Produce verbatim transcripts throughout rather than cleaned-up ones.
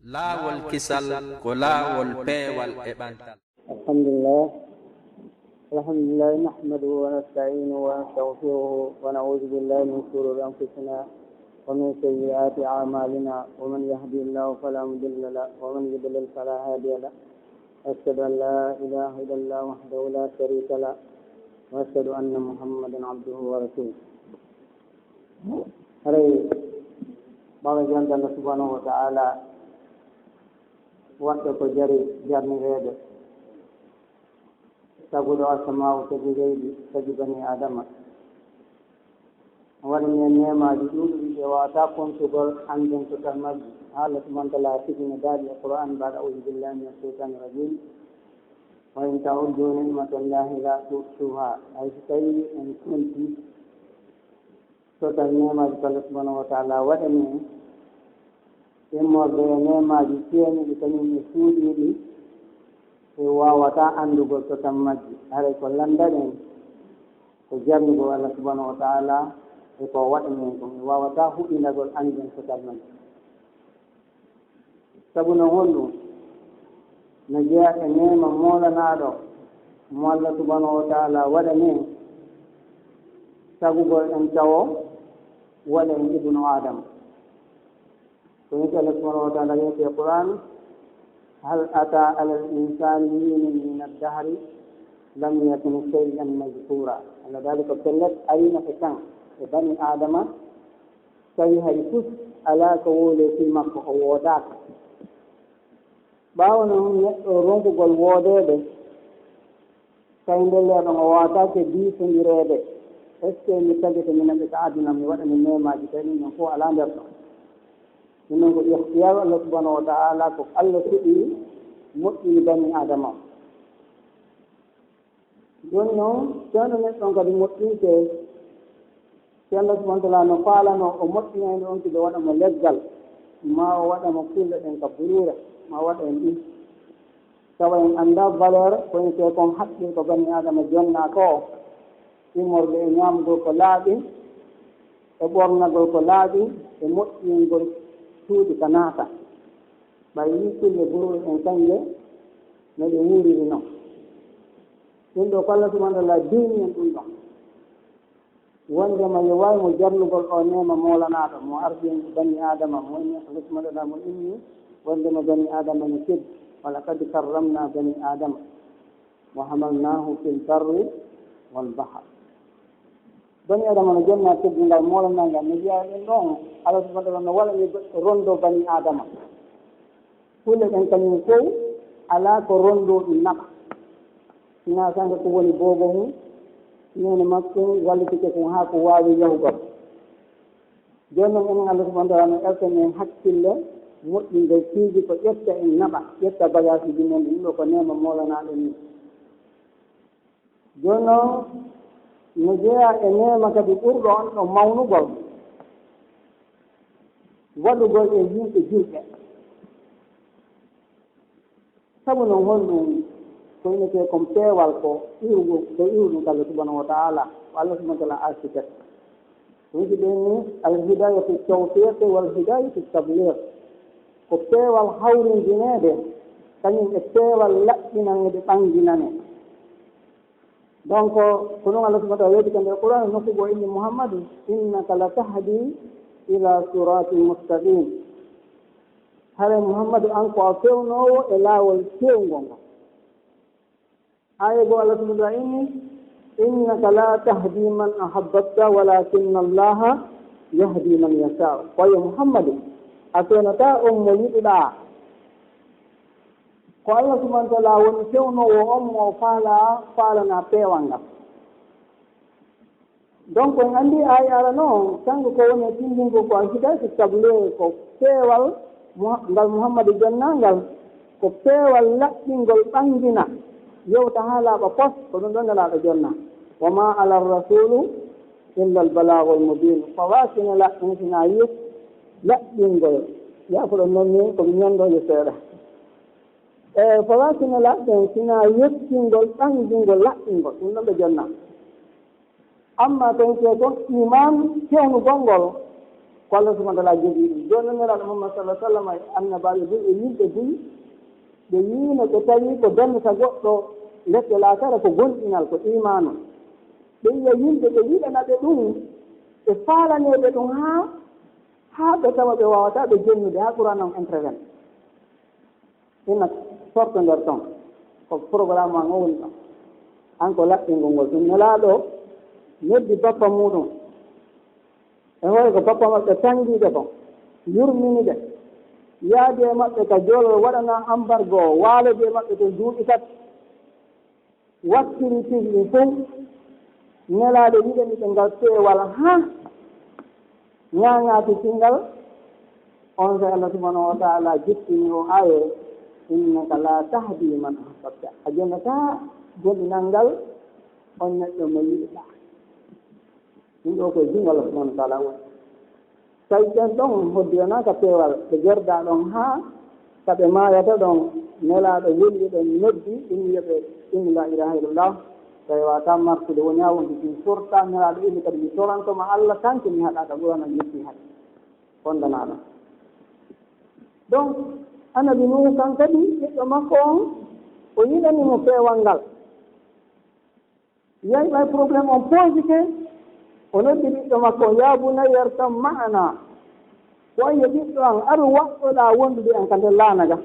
Laawol kisal ko laawol peewal e ɓantal. الحمد لله. الحمد لله نحمده ونستعينه ونستغفره ونعوذ بالله من شرور أنفسنا ومن سيئات أعمالنا، ومن يهدي الله فلا مضل له ومن يضلل فلا هادي له. أشهد أن لا إله إلا الله وحده لا شريك له، وأشهد أن محمدا عبده ورسوله. Haray ɓaawo jonde Allah subhanahu wa ta'ala waɗɗo ko jari jarnireede, taguɗo asamaawo, tagi leydi, tagi bani Aadama. O waɗani en neemaaji ɗuuɗuɗi ɗi waawataa kontugol, annden total majji. Haa Allah subhanahu wa ta'ala tigi no daali e Qur'an, baada a'uuzu billahi mina shaytaani rajiim. "Wa in ta'uddu ni'matallahi la tuhsuha." Hay so tawii en konti total neemaaji ko Allah subhanahu wa ta'ala waɗani en, immorde e neemaaji ceeniiɗi kañum e suuɗiiɗi, en waawataa anndugol total majji. Haray ko lanndaɗen ko jarnugol Allah subhanahu wa ta'ala e ko waɗani en kon, en waawataa huɓindagol annden total majji. Sabu no honɗum? No jeyaa e neema moolanaaɗo mo Allah subhanahu wa ta'ala waɗani en, tagugol en tawo waɗa en ibnu Aadama. Ko woni Allah subhanahu wa ta'ala wi'ata e Qur'an, "Hal ata alal insani hinun min ad-dahri lam yakun shay'an mazkura." Allah daali ko pellet, arino e kan e bani Aadama, tawi hay fus alaa ko wowlee fii makko, o woodaaka. Ɓaawo non neɗɗo ronkugol woodeede, tawi nder leyɗe ɗon o waawataake diisondireede, est-ce que mi tagete mi naɓe ka aduna, mi waɗa mi neemaaji, tawi ɗum ɗon fof alaa nder ɗon? Ɗum ɗon ko ikhtiyaaru Allah subhanahu wa ta'ala, ko Allah suɓi moƴƴini bani Aadama. Jooni noon, so neɗɗo on kadi moƴƴinte, si Allah subhanahu wa ta'ala no faalano o moƴƴinayno on, si ɓe waɗa mo leggal, ma o waɗa mo kulle ɗen ka buruure, ma o waɗa en ɗum. Tawa en anndaa valeur ko en tee kon haqqil ko bani Aadama jonnaa ko, immorde e ñaamugol ko laaɓi, e ɓornagol ko laaɓi, e moƴƴingol cuuɗi ka naata. Ɓay yii kulle buruure ɗen kanje no ɗe wuuriri non. Ɗum ɗo ko Allah subhanahu wa ta'ala diini en ɗum ɗon. Wondema yo waawi mo jarnugol o neema moolanaaɗo, mo ardi en bani Aadama, mo inni Allah subhanahu wa ta'ala mo inni, wondema bani Aadama no teddi. "Wa laqad karramna bani Aadama wa hamalnahum fil barri wal bahr." Bani Aadama no jonnaa teddungal moolanangal, no jeyaa ɗum ɗon, Allah subhanahu wa ta'ala no waɗani rondo bani Aadama. Kulle ɗen kañum fof alaa ko rondoo ɗum naɓa. Sinaa kanko ko woni boobo mum, neene makko wallitike ɗum haa ko waawi yahugol. Jooni noon enen Allah subhanahu wa ta'ala no ƴettani en hakkille moƴƴingol piiji ko ƴetta en naɓa, ƴetta bagaaji men ɗum ɗo ko neema moolanaaɗo ni. Jooni noon no jeyaa e neema kadi ɓurɗo on ɗo mawnugol, waɗugol e yimɓe julɓe. Sabu noon honɗum ko innetee kon peewal ko iwrugo, ko iwruɗum ka Allah subhanahu wa ta'ala, ko Allah subhanahu wa ta'ala architecte. Ko woni ɓen ni al hidayatu tawfiq wal hidayatu tabligh. Ko peewal hawrindineede, kañum e peewal laɓɓinaneede ɓanginane. Donc, ko noon Allah subhanahu wa ta'ala weeti ka nder Qur'an, nokku goo inni Muhammadu, "Innaka la tahdi ila siratin mustaqim." Haray Muhammadu, an ko a fewnoowo e laawol fewngol ngol. Aaya goo Allah subhanahu wa ta'ala inni, "Innaka la tahdi man ahbabta walakinna Allaha yahdi man yasha." Ko yo Muhammadu, a fewnataa on mo yiɗuɗaa. Ko Allah subhanahu wa ta'ala woni fewnoowo on mo faalaa, faalanaa peewal ngal. Donc, en anndi aaya ara noon, kanko ko woni e tindingol ko alhidayatu tabligh, ko peewal Muha-, ngal Muhammadu jonnaa ngal, ko peewal laɓɓingol ɓangina, yewta haa laaɓa pos, ko ɗum ɗon Nelaaɗo jonnaa. "Wa ma ala rasulu illa al balagul mubin." Ko waasino laɓɓin sinaa yet-, laɓɓingol. Yaafuɗon noon min ko mi ñandoojo seeɗa. E ko waasino laɓɓin sinaa yettingol ɓangingol laɓɓingol, ɗum ɗon ɓe jonnaa. Amma ko wiyetee kon iman fewnugol ngol, Ko Allah subhanahu wa ta'ala jogii ɗum. Jooni noon, Nelaaɗo Muhammad sallallahu alaihi wasallam, e annabaaɓe buy, e yimɓe buy, ɓe yiino, ɓe tawi ko dannata goɗɗo lepte laakara ko gomɗinal, ko iimaanu. Ɓe yiya yimɓe, ɓe yiɗana ɓe ɗum, ɓe faalanee ɓe ɗum haa, haa ɓe tawa ɓe waawataa ɓe jennude, haa Qur'aana on intervene. Ina sorto nder ton. Ko programme an o woni ɗon. An ko laɓɓingol ngol. Ɗum Nelaaɗo noddi bappa muuɗum. E hoore ko bappa maɓɓe tanngiiɓe kon, yurmini ɓe, yaadi e maɓɓe ka joolol, waɗana embargo, waalodi e maɓɓe ton duuɓi tati, wattiri tigi fow, Nelaaɗo wiɗani ɓe ngal peewal haa ŋaaŋaaki tingal, on sey Allah subhanahu wa ta'ala jippini o aaye, "Innaka la tahdi man ahbabta." A jonnataa gomɗinal ngal on neɗɗo mo yiɗɗaa. Ɗum ɗo koye junngo Allah subhanahu wa ta'ala woni. Tawi ɓen ɗon hoddiranaa ka peewal, ɓe gerdaa ɗon haa ka ɓe maayata ɗon, Nelaaɗo weli ɓe, noddi, inni yo ɓe inni la ilaha illallah, tawi waawataa martude, woni haa wonti ɗum sorta, Nelaaɗo inni kadi mi toranto ma Allah, tanke mi haɗaaka Qur'aana yetti hay. Kondanaa ɗon. Donc, Annabi Nuuhu kan kadi, ɓiɗɗo makko on, o yiɗani mo peewal ngal. Yahi ɓay problème on posike, o noddi ɓiɗɗo makko, "Ya bunayya irkab ma'ana." Ko an, yo ɓiɗɗo an, aru waɗɗoɗaa wondude an ka nder laana ga.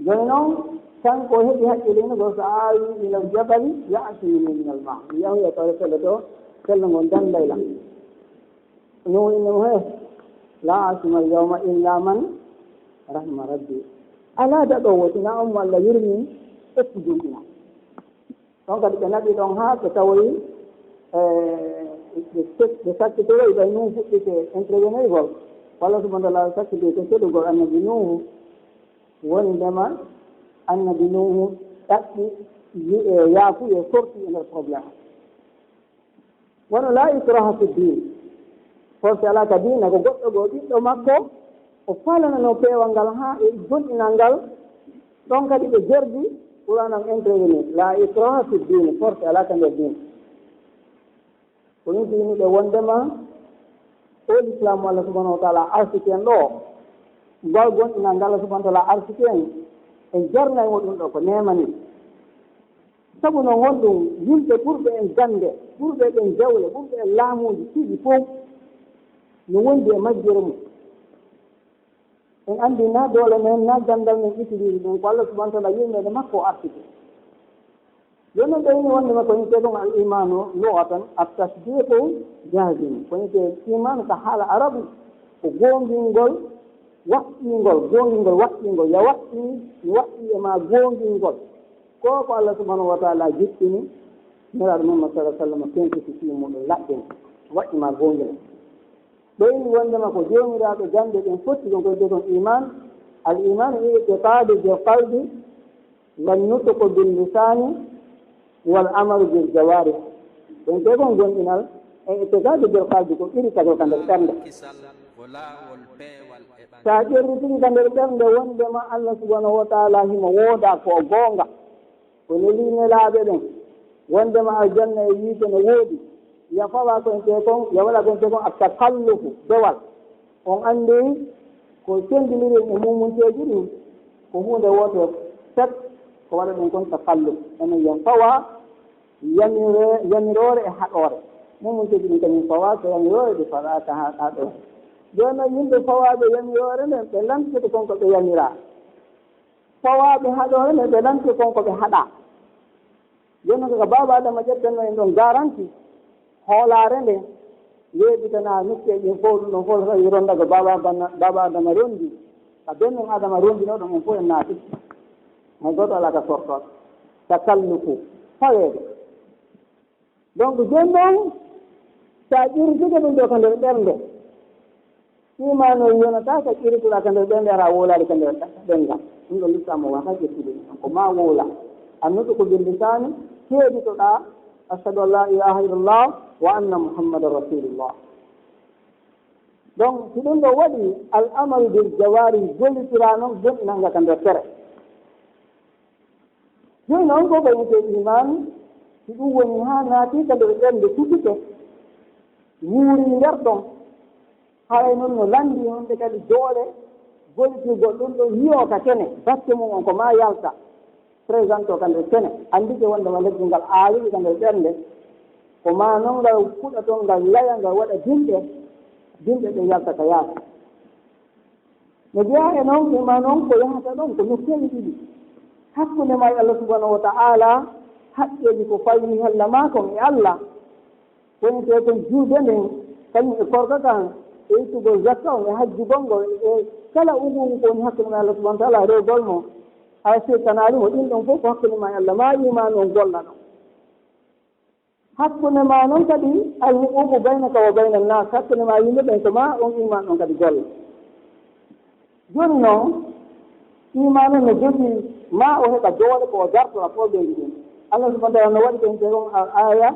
Jooni noon, kanko o heɓi haqqilingol, "Sa'awi ilal jabali ya'simuni minal ma." Mi yahoya tawde felle to, felle ngon danday lan. Nuuhu inni mo, "He, la asima al yawma illa man rahima rabbi." Alaa daɗoowo, sinaa on mo Allah yurmi, ƴetti jumɗina. Ɗon kadi ɓe naɓi ɗon haa ɓe tawoyi, e, ɓe sek-, ɓe sakkitoroyi, ɓay Nuuhu fuɗɗike intervenirgol. Walla subhanahu wa ta'ala sakkitoyi ko selugol Annabi Nuuhu, wondema Annabi Nuuhu ɗaɓɓi yi-, e, yaafuye, sorti e nder problème. Wano la ikraha fi din. Force alaa ka diina, ko goɗɗo goo ɓiɗɗo makko, o faalanano peewal ngal haa e gomɗinal ngal, ɗon kadi ɓe jerdi, Qur'aana on intervenir. La ikraha fi din, force alaa ka nder diina. Ko ɗum fiynude wondema o Lislaamu Allah subhanahu wa ta'ala arsiki en ɗo, ngal gomɗinal ngal Allah subhanahu wa ta'ala arsiki en, en jarnay mo ɗum ɗo ko neema ni. Sabu no ngonɗum yimɓe ɓurɓe en gannde, ɓurɓe en jawle, ɓurɓe en laamuuji, piiji fow no wondi e majjere mum. En anndi na doole men, na ganndal men itiriiɗo ɗum, ko Allah subhanahu wa ta'ala yurmeende makko o artike. Jooni noon ɓe inni wonde makko innetee ɗum al imaanu lugatan at tasdiqu jazim. Ko innetee iman ka haala arabu, ko goongingol, waɗɗingol, goongingol, waɗɗingol. Ya waɗɗi, mi waɗɗi e ma goongingol. Ko ko Allah subhanahu wa ta'ala jippini Nelaaɗo Muhammad sallallahu alaihi wasallam, tenkiti fii muɗum laɓɓin, waɗɗi ma goongina. Ɓeydi wondema ko joomiraaɓe gannde ɓen fotti ko gonɗe kon iman. Al iman i'tiqadu bil qalbi, wan nutqu bil lisani, wal amalu bil jawarih. Ɗum te kon gomɗinal e i'tiqadu bil qalbi, ko ɓuri tagol ka nder ɓernde. Sa ƴerritike ka nder ɓernde wondema Allah subhanahu wa ta'ala himo wooda, ko o goonga, o neli nelaaɓe ɓen, wondema aljanna e yiite no woodi, ya fawa ko entee kon, ya waɗa ko entee kon at takallufu, dewal. On anndi ko senndindiri e muumunteeji ɗin, ko huunde wootere pet, ko waɗa ɗum kon takalluf. Enen ya fawa yamire-, yamiroore e haɗoore. Muumunteeji ɗin kañum fawa ko yamiroore, ɗi fawa ka ha-, haɗoore. Jooni noon, yimɓe fawaaɓe yamiroore nden, ɓe lantike kon ko ɓe yamiraa. Fawaaɓe haɗoore nden, ɓe lantike kon ko ɓe haɗaa. Jooni noon, ko Baaba Adama ƴettanno en ɗon garanti hoolaare nde, weeɓitana nokkuuji ɗin fof, ɗum ɗon fof tawi ronda ko Baaba Adama, Baaba Adama rondi. Ka bannun Adama rondinoo ɗum, on fof en naati. Hay gooto alaa ka sortooɗo. Takallufu, faweede. Donc, jooni noon, so a ƴeewii tigi ɗum ɗo ka nder ɓernde, imaanu o yonataa ka ƴeewtuɗaa ka nder ɓernde, hara a wowlaali ka nder ɗemngal. Ɗum ɗo lislaamu o waawataa ƴettude ɗum. Ko maa wowlaa. An nutqu bil lisaani, seeditoɗaa, ashhadu an laa ilaaha illallah wa anna Muhammadan rasulullah. Donc, si ɗum ɗo waɗi, al amalu bil jawaarih, gollitoraa noon, gomɗinal ngal ka nder tere. Jooni noon ko ɓe wiyetee iman, si ɗum woni haa naati ka nder ɓernde, sutike, wuuri nder ɗon. Haray noon no lanndii hannde kadi doole gollitirgol ɗum ɗo yiyoo ka kene, batte mum on ko maa yalta, présente o ka nder kene, anndike wonndema leggal ngal aawiri ka nder ɓernde, ko maa noon ngal fuɗa toon, ngal laya, ngal waɗa dimɗe, dimɗe ɗe yalta ka yaasi. No jeyaa e noon, e maa noon ko yahata ɗoon, ko metteeji ɗiɗi. Hakkunde maa e Allah subhanahu wa ta'ala, haqqeeji ko fawii hella maa kon e Allah. Woni tee kon juulde nden, kañum e korka kan, e ittugol zakka on, e hajjugol ngol, e kala ungu ungu ko woni hakkunde maa e Allah subhanahu wa ta'ala, rewgol mo, hay sirkanaali mo, ɗin ɗon fof ko hakkunde maa e Allah, maa iimaanu on golla ɗon. Hakkunde maa noon kadi, al huququ baynaka wa bayna nnaas, hakkunde maa yimɓe ɓen ko maa on iimaanu on kadi golla. Jooni noon, iimaanu no jogii maa o heɓa doole ko o dartora problème ji ɗin. Allah subhanahu wa ta'ala no waɗi ɓen ɓe on al aya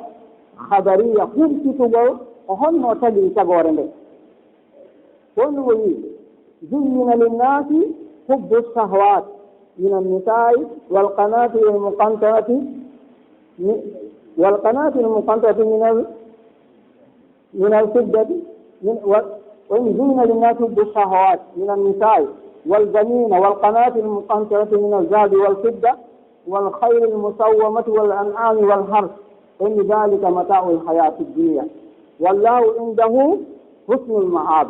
khabariya, humpitugol ko honno o tagiri tagoore nde. Honɗum o wi'i? Zuyyina linnaasi hubbu shahawat min annisa'i wal qanaatiri al muqantarati mi-, wal qanaatiri al muqantarati min al من الفضة من و-، وإن زين للناس حب الشهوات من النساء والبنين والقناطير المقنطرة من الذهب والفضة والخيل المسومة والأنعام والحرث، إن ذلك متاع الحياة الدنيا، والله عنده حسن المآب.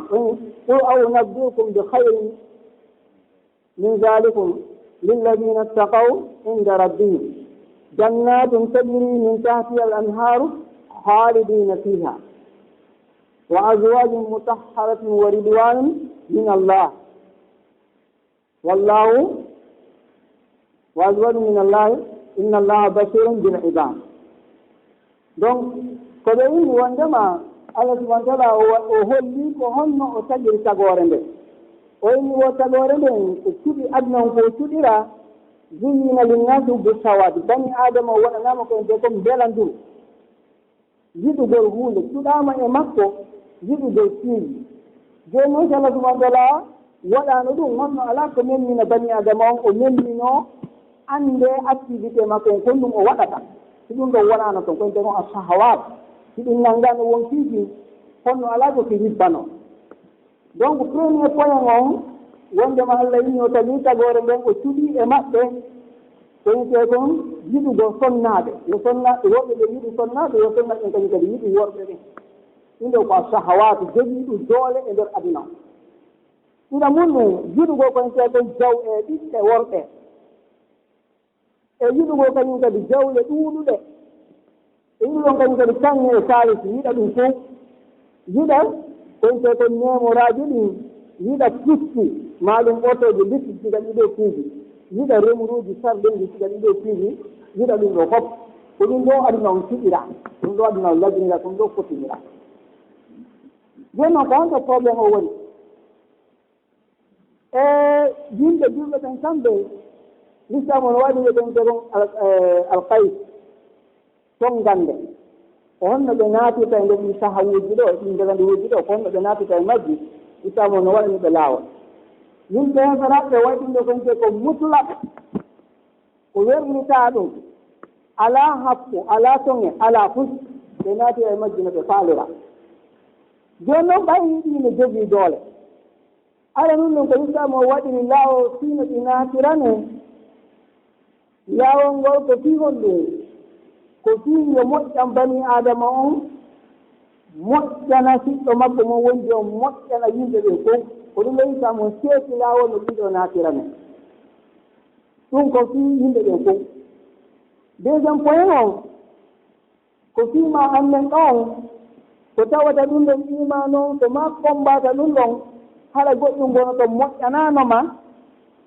قل أنبئكم بخير من ذلكم للذين اتقوا عند ربهم جنات تجري من تحتها الأنهار خالدين فيها وأزواج مطهرة ورضوان من الله والله وأزواج من الله إن الله بصير بالعباد. Donc, ko ɓe inni wondema Allah subhanahu wa ta'ala o wa-, o holli ko honno o tagiri tagoore nde. O inni wo tagoore nden ko cuɗi aduna on ko cuɗira, zuyyina linnaasi hubbu shahawaati. Bani Aadama o waɗanaama ko en ɓe kon mbelanduru. Yiɗugol huunde cuɗaama e makko, yiɗugol piiji. Jooni noon, si Allah subhanahu wa ta'ala waɗaano ɗum, honno alaa ko memmina bani Aadama on, o memminoo annde activité makko on, kon ɗum o waɗata. Si ɗum ɗon waɗaano ton, ko en tawno a shahawaat. Si ɗum nanngaano won piiji, honno alaa ko ki ribbanoo. Donc, premier point on, wondema Allah inni o tagi tagoore nden, o cuɗi e maɓɓe, ko wiyetee kon yiɗugol sonnaaɓe. No sonna-, worɓe ɓe yiɗi sonnaaɓe, yo sonnaaɓe ɓen kañum kadi yiɗi worɓe ɓen. Ɗum ɗo ko a shahawaatu jogiiɗum doole e nder aduna. Ɗiɗa mun ɗum, yiɗugol ko wiyetee kon jaw-, e ɓiɓɓe worɓe. E yiɗugol kañum kadi jawle ɗuuɗuɗe. E yiɗugol kañum kadi kaŋŋe e kaalisi, yiɗa ɗum fof. Yiɗa, ko wiyetee kon neemoraaji ɗin, yiɗa pucci, maa ɗum otooji, liɗɗi siga ɗiɗo piiji. Yiɗa remuruuji, sarɗeeji siga ɗiɗo piiji. Yiɗa ɗum ɗo fof. Ko ɗum ɗo aduna on fiɓira. Ɗum ɗo aduna on lajinira, ɗum ɗo fotinira. Jooni noon, ko honto problème o woni? E yimɓe julɓe ɓen kamɓe, Lislaamu no waɗi ɓe ɓen ɓe ɗon al-, eh, alkaysi, tonngande. Ko honno ɓe naatirta e nder ɗii sahawuuji ɗo, e ɗii ndeganduuji ɗo, ko honno ɓe naatirta e majji? Lislaamu no waɗani ɓe laawol. Yimɓe heferaaɓe waɗi ɗum ɗo kon ko mutlaq, ko werlitaa ɗum, alaa happu, alaa toŋe, alaa fus, ɓe naatira e majji no ɓe faalira. Jooni noon, ɓay ɗii no jogii doole. Aɗa nun ɗum ko Islaam o waɗiri laawol fii no ɗi naatirane. Laawol ngol ko fii honɗum? Ko fii yo moƴƴan banii Aadama on, moƴƴana siɗɗo makko mo wondi on, moƴƴana yimɓe ɓen fow. Ko ɗum waɗi Islaam on seeki laawol no ɗii ɗoo naatirane. Ɗum ko fii yimɓe ɓen fow. Deuxième point on, ko fii ma annen ɗon, ko tawata ɗum ɗon iimaan on, ko ma kombata ɗum ɗon, hara goɗɗum gono to moƴƴanaano ma,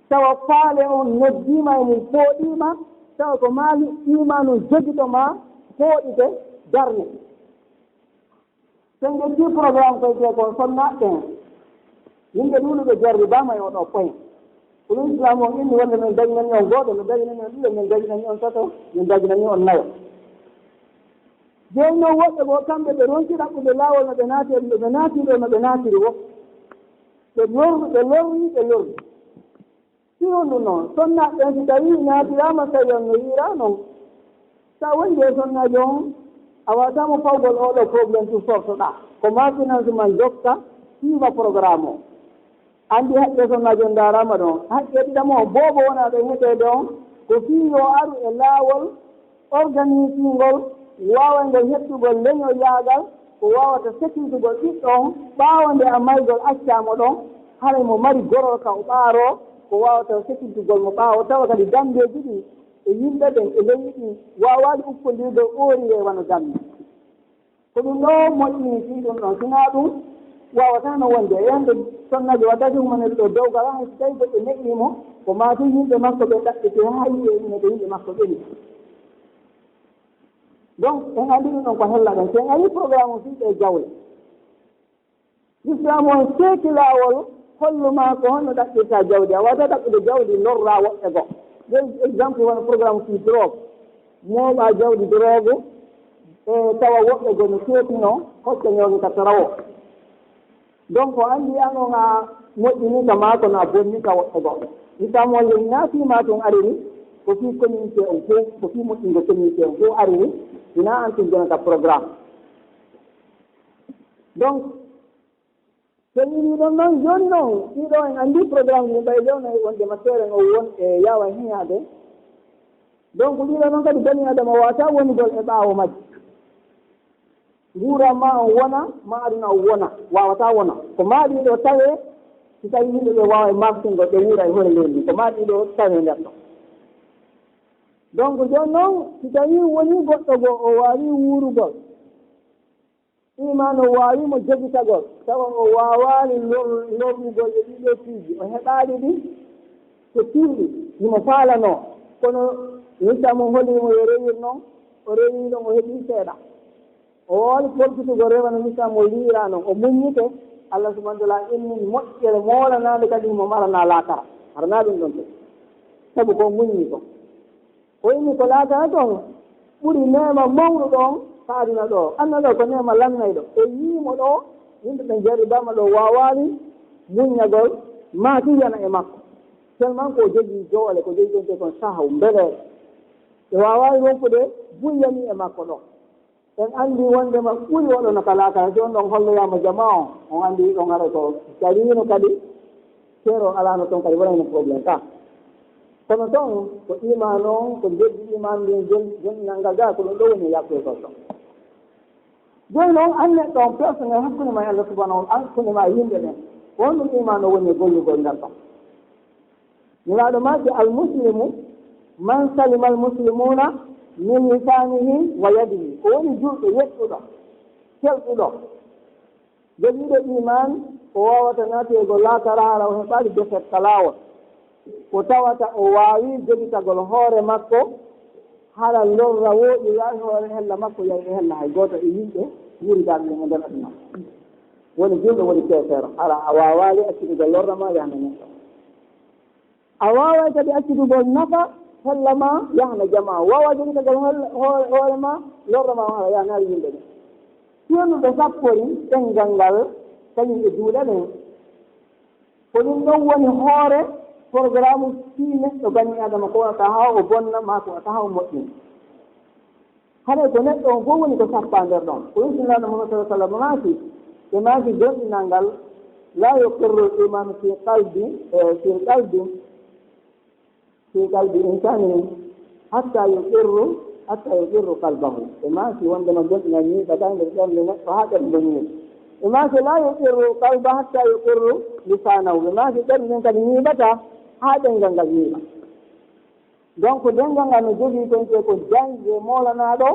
tawa faale on noddiima e mum, fooɗiima, tawa ko ma iimaan on jogito ma, fooɗite, darne. Sen ƴetti programme koy je ko sonnaaɓe ɓen. Yimɓe ɗuuɗuɓe jarribaama e oɗo point. Ko ɗum Islaam on inni wonde min dañinani on gooto, min dañinani on ɗiɗo, min dañinani on tato, min dañinani on nayo. Jooni noon woɓɓe goo kamɓe ɓe ronki ɗaɓɓude laawol no ɓe naatiri, no ɓe naatiri ɗo, no ɓe naatiri wo. Ɓe lorru, ɓe lorri, ɓe lorri. Si honɗum non? Sonnaaɓe ɓen si tawii naatiraama, tawi on no yi'ira non. So a wondi e sonnaajo on, a waawataa mo fawgol oo ɗoo problème tun sortoɗaa. Ko maa finance man jokka, Suiva programme o. Anndi haqqe sonnaajo on ndaaraama ɗon. Haqqe ɗiɗamo, boobo wona ɗo heteede on, ko fii yo aru e laawol organisingol, waawayngol heɓtugol leñoyaagal, ko waawata sekintugol ɓiɗɗo on, ɓaawo nde a maygol accaamo ɗon, haray mo mari gorol ka o ɓaaroo, ko waawata sekintugol mo ɓaawo, tawa kadi dambeeji ɗin e yimɓe ɓen e leñi ɗin waawaali ukkondirde ooriyee wano dambe. Ko ɗum ɗoo moƴƴini fii ɗum ɗon. Sinaa ɗum, waawataa no wonde. E hannde sonnaajo waddata humanel ɗo dewgal, hay so tawi goɗɗo neɗɗii mo, ko maa tun yimɓe makko ɓe ɗaɓɓiti haa yi'ee ine ɓe yimɓe makko ɓeni. Donc, en anndi ɗum ɗon ko hella ɗon. Si en arii programme o fii ɗee jawle. L'islam on seeki laawol hollu maa ko honno ɗaɓɓirta jawdi. A waawataa ɗaɓɓude jawdi lorraa woɓɓe goo. Jey exemple wano programme fii drogue. Mooɓaa jawdi drogue, e tawa woɓɓe goo no keetinoo, hocca ñooge ka tarawo. Donc, o anndi an on a moƴƴini ka maa kono a bonni ka woɓɓe goo. L'islam on le naa fii maa tun ariri, ko fii communauté on fow, ko fii moƴƴingo communauté on fow ariri, hinaa an tun jonata programme. Donc, so en iwii ɗon non, jooni non, ɗii ɗoo en anndi programme ɗin ɓay lewna e wonde ma seeren o won e yaawa hiñaade. Donc, ɗii ɗoo non kadi bani Aadama waawataa wonugol e ɓaawo majji. Nguuran maa on wona, maa aduna on wona, waawataa wona. Ko maa ɗii ɗoo tawee, si tawii yimɓe ɓe waaway martingol, ɓe wuura e hoore leydi ndin. Ko maa ɗii ɗoo tawee nder ɗon. Donc, jooni non, si tawii wonii goɗɗo goo, o waawii wuurugol, iimaan o waawii mo jogitagol, tawa o waawaali lor-, lorrugol e ɗii ɗoo piiji, o heɓaali ɗi ko tiiɗi, himo faalanoo. Kono Iisaa mo holii mo yo rewir non, o rewii ɗon, o heɓii seeɗa. O waawaali folkitugol rewa no Iisaa mo wi'iraa non, o muññike, Allah subhaanahu wa ta'aalaa inni moƴƴere moolanaande kadi himo maranaa laakara. Hara naa ɗum ɗon tun. Sabu ko o muññi kon. O inni ko laakara ton ɓuri neema mawɗo ɗon ka aduna ɗoo. Aduna ɗoo ko neema lannayɗo. O yii mo ɗoo, yimɓe ɓen jarribaama ɗoo, waawaali muññagol, maaki yana e makko. Tellement ko o jogii doole, ko jogii ɗon te kon sahaw, mbeleere. Ɓe waawaali ronkude buy yanii e makko ɗoo. En anndi wondema ɓuri oɗon no ka laakara. Jooni ɗon holloyaama jamaa on, on anndi ɗon hara ko sariino kadi, seero alaano ton kadi wonayno problème ka. Kono ton ko iimaan on, ko jeddi iimaan ndin jon-, jonnangal gaa, ko ɗum ɗo woni e yakkoytol ton. Jooni non an neɗɗo on personnel hakkunde ma e Allah subhanahu wa ta'ala, hakkunde ma e yimɓe ɓen. Ko honɗum iimaan on woni e gollugol ngal ɗon? Nulaaɗo maaki, "Al muslimu man salima al muslimuna min lisanihi wa yadihi." O woni juulɗo yeɗɗuɗo, kelɗuɗo, jogiiɗo iimaan, o waawata naateego laakara hara o heɓaali defet ka laawol. Ko tawata o waawii jogitagol hoore makko, hara lorra wooɗi laawi hoore hella makko, yahi e hella hay gooto e yimɓe wuuridaaɓe ɓen e nder aduna. Woni juulɗo, woni keefeero, hara a waawaali accitugol lorra ma yahna neɗɗo. A waaway kadi accitugol nafa hella ma yahna jamaa. Waawaa jogitagol hoore, hoore ma, lorra ma hara yahnaali yimɓe ɓen. Fiyonno ɓe sappori ɗenngal ngal kañum e juuɗe ɗen. Ko ɗum ɗon woni hoore programme fii neɗɗo bani Aadama, ko wata haa o bonna, maa ko wata haa o moƴƴina. Haray ko neɗɗo on fof woni ko sappaa nder ɗon. Ko Yonti Nulaaɗo Muhammad sallallahu alaihi wasallam maaki, ɓe maaki gomɗinal ngal, "La yuqirru al-imanu fi qalbi, eh, fi qalbi, fi qalbi insani hatta yuqirru, hatta yuqirru qalbahu." Ɓe maaki wondema gomɗinal ñiiɓataa nder ɓernde neɗɗo haa ɓernde ñiiɓa. Ɓe maaki, "La yuqirru qalba hatta yuqirru lisanahu." Ɓe maaki ɓernde nden kadi ñiiɓataa haa ɗemngal ngal ñiiɓa. Donc, ɗemngal ngal no jogii kon te ko dañde moolanaaɗo,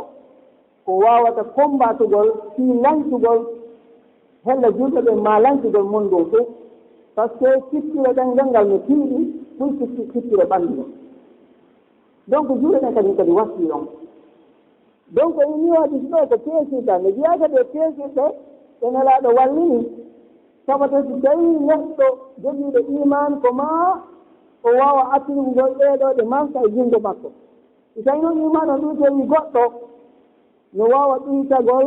ko waawata kombatugol fii lancugol hella juulɓe ɓen maa lancugol mun ɗum fof. Parce que sittire ɗemngal ngal no tiiɗi, ɓuri sitti-, sittire ɓanndu ndu. Donc, juulɓe ɓen kadi, kadi watti ɗon. Donc, o inni hadis ɗo ko peesirta. Mi wiyaaka ɓe peesirɓe, ɓe Nelaaɗo wallini. Sabu to si tawii neɗɗo jogiiɗo iimaan, ko maa o waawa attirugol ɗee ɗoo ɗe mansa e junngo makko. Si tawii noon iimaan on ɗuytorii goɗɗo, no waawa ɗuytagol